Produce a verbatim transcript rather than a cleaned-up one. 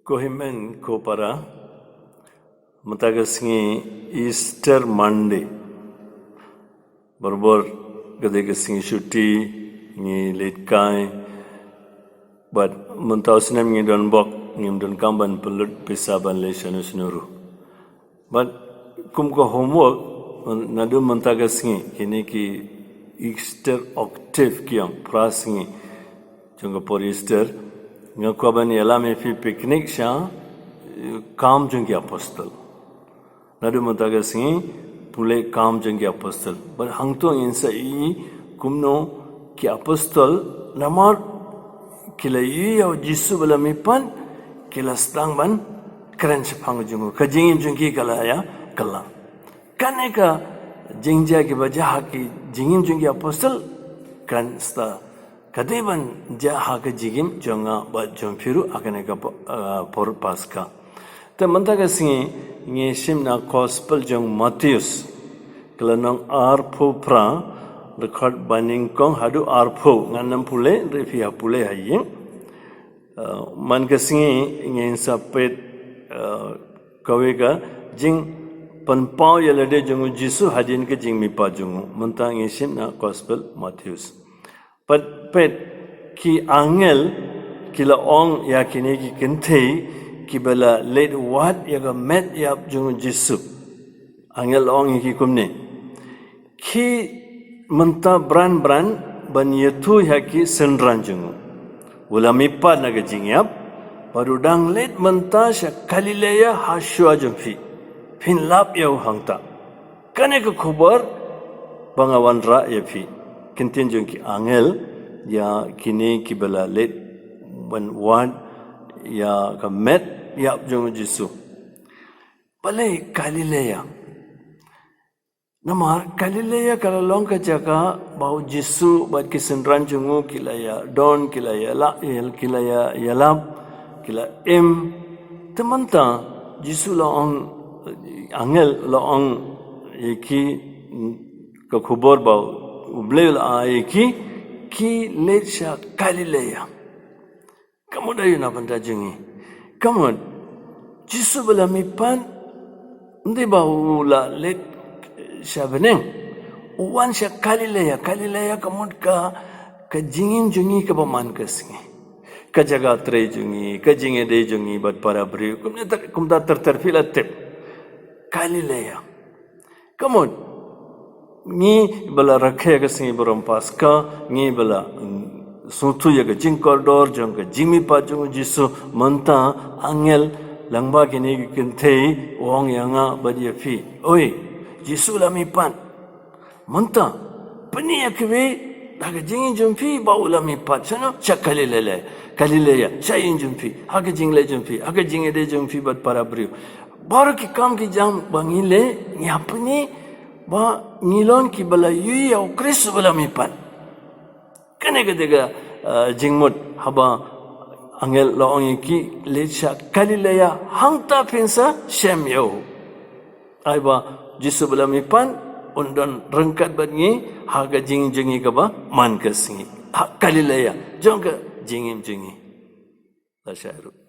Ko hynmen ko para, mynta ka sngi Easter Monday. Barabor ka dei ka sngi shuti, ngi leit kai. Bad mynta u snem ngi don bok, ngim don kam ban pynlut pisa ban leit shano shano ruh. Bad kum ka homework, naduh mynta ka sngi, kine ki Easter octave ki ong, phra sngi jong ka por Easter, nga kwah ban ïalam ïa phi picnic sha, eh, Kam jong ki Apostol. Naduh mynta ka sngi, pule Kam jong ki Apostol. Bad hangto ngin sa ïohi kumno ki Apostol, namar ki la ïohi ïa u Jisu ba la mihpat, ki la sdang ban kren shaphang jong u. Ka jingim jong ki ka la ïa kylla. Kane ka jingjia kiba jia ha ki jingim jong ki Apostol, kan sa ka dei ban jia ha ka jingim jong nga bad jong phi ruh ha kane ka po-, ah, por Paska. Te mynta ka sngi ngi shim na Gospel jong Mathaios, ka lynnong arphew phra, dkhot ba nyngkong haduh arphew. Ngan ym pule, hynrei phi ïa pule ha ïing. Ah, man ka sngi ngin sa peit, ah, kawei ka jingpynpaw ïa lade jong u Jisu hadien ka jingmihpat jong u. Mynta ngi shim na Gospel Mathaios. Pat peit, ki angel ki la ong ïa kine ki kynthei kiba la leit wad ïa ka met ïap jong u Jisu. Angel la ong ïa ki kumne: Khie mynta bran bran ban ïathuh ïa ki synran jong u. U la mihpat na ka jingïap, bad u dang leit mynta sha Galilea ha shuwa jong phi. Phin lap ïa u hangta. Kane ka khubor ba nga wanrah ïa phi. Ktien jong ki angel ïa kine kiba la leit ban wad ïa ka met ïap jong u Jisu. Balei Galilea? Namar Galilea ka la long ka jaka ba u Jisu bad ki synran jong u ki la ïa don, ki la ïa la, ki la ïa, ïalap, ki la im. Te mynta Jisu la ong, angel la ong ïa ki, ka khubor ba u Blei u la ai ïa ki, ki leit sha Galilea. Ka mut aïu na bynta jong ngi? Ka mut, Jisu ba la mihpat, ym dei ba u la leit sha bneng. U wan sha Galilea, Galilea ka mut ka, ka jingim jong ngi kaba man ka sngi. Ka jaka trei jong ngi, ka jingïadei jong ngi bad para briew. Kumne ter-, kumta ter ter phi la tip. Galilea. Ka mut, ngi ba la rakhe ka sngi burom Paska, ngi ba la, mm, sngewthuh ïa ka jingkordor jong ka jingmihpat jong u Jisu, mynta angel lyngba kine ki kynthei u ong ïa nga bad ïa phi: Oi, Jisu la mihpat. Mynta, pyni ïa kiwei na ka jingim jong phi ba u la mihpat. Shano? Sha Galilea. Galilea, sha ïing jong phi, ha ka jingleh jong phi, ha ka jingïadei jong phi bad para briew. Baroh ki kam ki jam ba ngi leh, ngi hap pyni ba ngi long kiba la ïohi ïa u Khrist uba la mihpat. Kane ka dei ka, eh, jingmut haba angel la ong ïa ki leit sha Galilea, hangta phin sa shem ïa u. Ai ba Jisu ba la mihpat un don ryngkat bad ngi ha ka jingim jong ngi kaba man ka sngi. Ha Galilea jong ka jingim jong ngi. La shai ruh.